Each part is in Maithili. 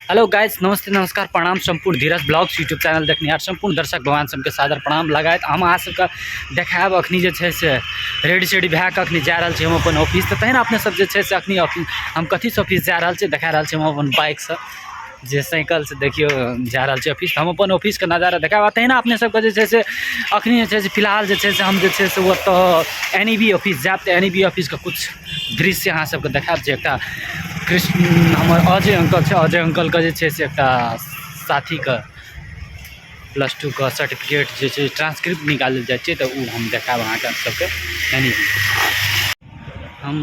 हेलो गाइस, नमस्ते, नमस्कार, प्रणाम। संपूर्ण धीरज ब्लॉग्स यूट्यूब चैनल देखनिहार संपूर्ण दर्शक भगवान सबके सादर प्रणाम लगायत हम अहाँ सबके देखायब। अखनी जे छै से रेडी सेडी भए कऽ अखनी जा रहल छी हम अपन ऑफिस। तऽ तहिना अपने सब जे छै से अखनी ऑफिस हम कथीसँ ऑफिस जा रहल छी देखा रहल छी। हम अपन बाइकसँ, जे साइकिलसँ देखियौ जा रहल छी ऑफिस। हम अपन ऑफिसके नजारा देखायब। आ तहिना अपने सबके जे छै से अखनी जे छै से फिलहाल जे छै से हम जे छै से ओतऽ एन ई बी ऑफिस जायब, तऽ एन ई बी ऑफिसके किछु दृश्य अहाँ सबके देखायब। जे एकटा कृष्ण हमर अजय अंकल छै, अजय अंकलके जे छै से एकटा साथीके प्लस टूके सर्टिफिकेट जे छै ट्रांसक्रिप्ट निकालल जाइ छै, तऽ ओ हम देखायब अहाँके सबके। यानी हम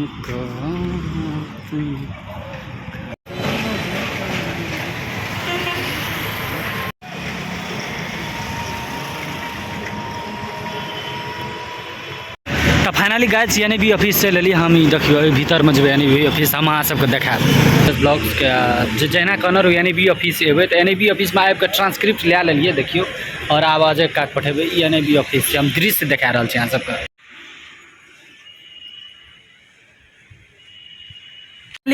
तऽ फाइनली गाइस यानी बी ऑफिस से लेली हम। ई देखियौ, एहि भीतरमे जेबै यानी बी ऑफिस, हम अहाँ सबके देखायब ब्लॉग्सके। जे जहिना कहने रहू यानी बी ऑफिस एबै, तऽ एन बी ऑफिसमे आबि कऽ ट्रांसक्रिप्ट लए लेलियै देखियौ, आओर आब अजय काक पठेबै। ई एन बी ऑफिस छै, हम दृश्य देखा रहल छी अहाँ सबके।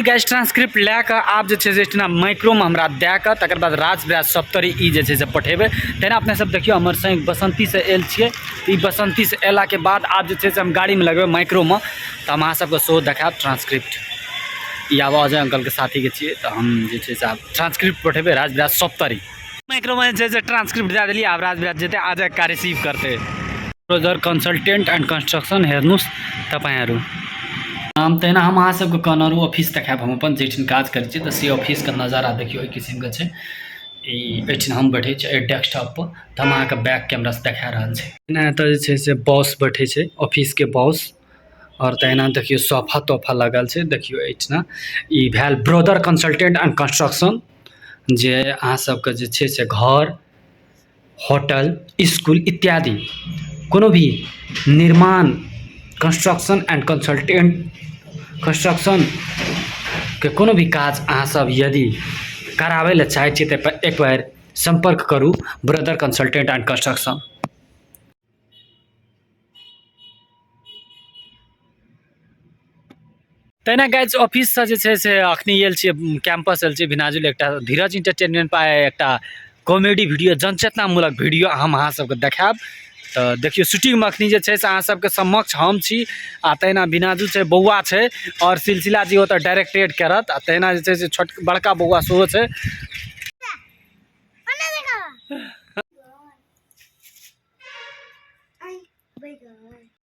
गैस ट्रांसक्रिप्ट लए कऽ आब जे छै से एहिठिना माइक्रोमे हमरा दए कऽ तकर बाद राज बिराज सप्तरी ई जे छै से पठेबै। तहिना अपने सब देखियौ, हमर संग बसन्तीसँ आयल छियै। ई बसन्तीसँ अयलाके बाद आब जे छै से हम गाड़ीमे लगेबै माइक्रोमे, तऽ हम अहाँ सबके सेहो देखायब ट्रांसक्रिप्ट। ई आब अजय अंकलके साथीके छियै, तऽ हम जे छै से आब ट्रांसक्रिप्ट पठेबै राज बिराज सप्तरी। माइक्रोमे जे छै से ट्रांसक्रिप्ट दए देलियै। आब राज बिराज जेतै, अजय का रिसीव करतै। ब्रोदर कन्सल्टेन्ट एन्ड कन्स्ट्रक्सन हेर्नुहोस् तपाईँहरू। हम तहिना हम अहाँ सबके कहने रहूँ ऑफिस देखायब हम अपन जाहिठाम काज करै छी, तऽ से ऑफिसके नजारा देखियौ, एहि किसिमके छै। ई एहिठाम हम बैठै छी एहि डेस्कटॉप पर, तऽ हम अहाँके बैक कैमरासँ देखा रहल छी। एना एतऽ जे छै से बॉस बैठै छै, ऑफिसके बॉस। आओर तहिना देखियौ सोफा तोफा लागल छै। देखियौ एहिठिना ई भेल ब्रदर कंसल्टेंट एंड कंस्ट्रक्शन, जे अहाँ सबके जे छै से घर, होटल, इसकुल इत्यादि कोनो भी निर्माण कंस्ट्रक्शन एंड कंसल्टेंट कंस्ट्रक्शनके कोनो भी काज अहाँ सब यदि कराबै लए चाहै छियै तऽ एक बेर सम्पर्क करू ब्रदर कंसल्टेंट एंड कंस्ट्रक्शन। तहिना गाइज ऑफिससँ जे छै से अखनी आयल छियै, कैंपस आयल छियै भिनाजुल एकटा धीरज इंटरटेनमेंट पर एकटा कॉमेडी वीडियो, जनचेतनामूलक वीडियो हम अहाँ सबके देखायब। तऽ देखियौ शूटिंगमे अखनी जे छै से अहाँ सबके समक्ष हम छी, आ तहिना भिनाजू छै, बौआ छै, आओर सिलसिला जी ओतऽ डायरेक्टेड करत। आ तहिना जे छै से छोट बड़का बौआ सेहो छै।